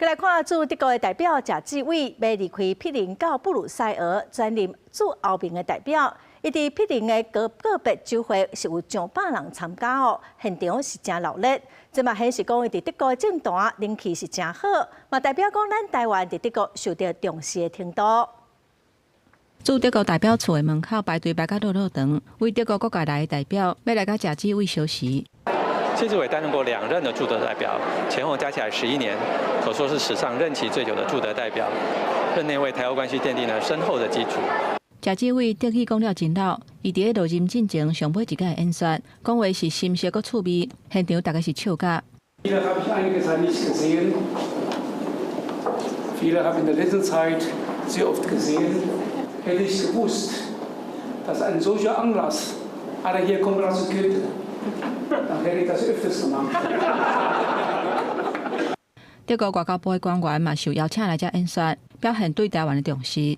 閣來看駐德國的代表賈志偉，欲離開柏林到布魯塞爾，轉任駐歐盟的代表。伊佇柏林的告告別酒會是有上百人參加哦，現場是誠鬧熱。這嘛顯示講伊佇德國的政壇人氣是誠好，嘛代表講咱台灣佇德國受著重視的程度。駐德國代表處的門口排隊排甲落落長，為德國各界來的代表欲來佮賈志偉相識。謝志偉擔任過兩任的駐德代表，前後加起來11年，可說是史上任期最久的駐德代表。任內為台歐關係奠定了深厚的基礎。賈志偉德語講了真溜，伊佇咧落任進前上尾一擺演說，講話是深色閣趣味，現場逐家是笑甲。 Viele habe ich einige Zeit nicht gesehen. Viele habe ich in der letzten Zeit sehr oft gesehen. Hätte ich gewusst, dass ein solcher Anlass alle hier kommen lassen könnte, dann hätte ich das öfters gemacht. 德國外交部的官員嘛受邀請來遮演說，表現對台灣的重視。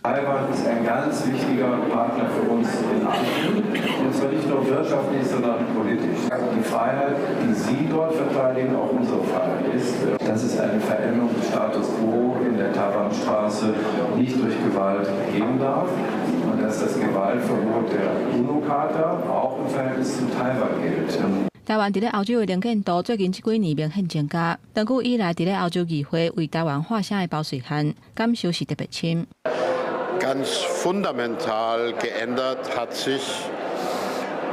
Taiwan ist ein ganz wichtiger Partner für uns in Asien, und zwar nicht nur wirtschaftlich, sondern politisch. Die Freiheit, die Sie dort verteidigen, auch unsere Freiheit ist, dass es eine Veränderung des Status quo in der Taiwanstraße nicht durch Gewalt geben darf und dass das Gewaltverbot der UNO-Charta auch im Verhältnis zu Taiwan gilt. 台灣佇咧歐洲的能見度最近這幾年明顯增加。長久以來，佇咧歐洲議會為台灣發聲的包瑞漢感受是特別深。 Ganz fundamental geändert hat sich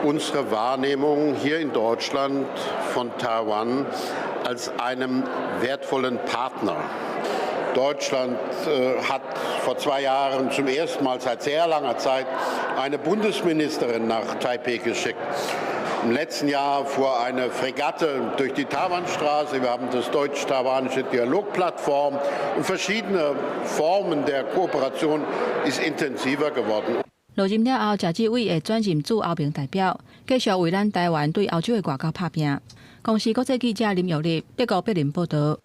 unsere Wahrnehmung hier in Deutschland von Taiwan als einem wertvollen Partner. Deutschland hat vor 2 Jahren zum ersten Mal seit sehr langer Zeit eine Bundesministerin nach Taipei geschickt. Im letzten Jahr fuhr eine Fregatte durch die Taiwanstraße. Wir haben das deutsch-taiwanische Dialogplattform und verschiedene Formen der Kooperation ist intensiver geworden. 落任了後，賈志偉會轉任駐歐盟代表，繼續為咱台灣對歐洲的外交拍拚。公視國際記者林玉麗，德國柏林報導。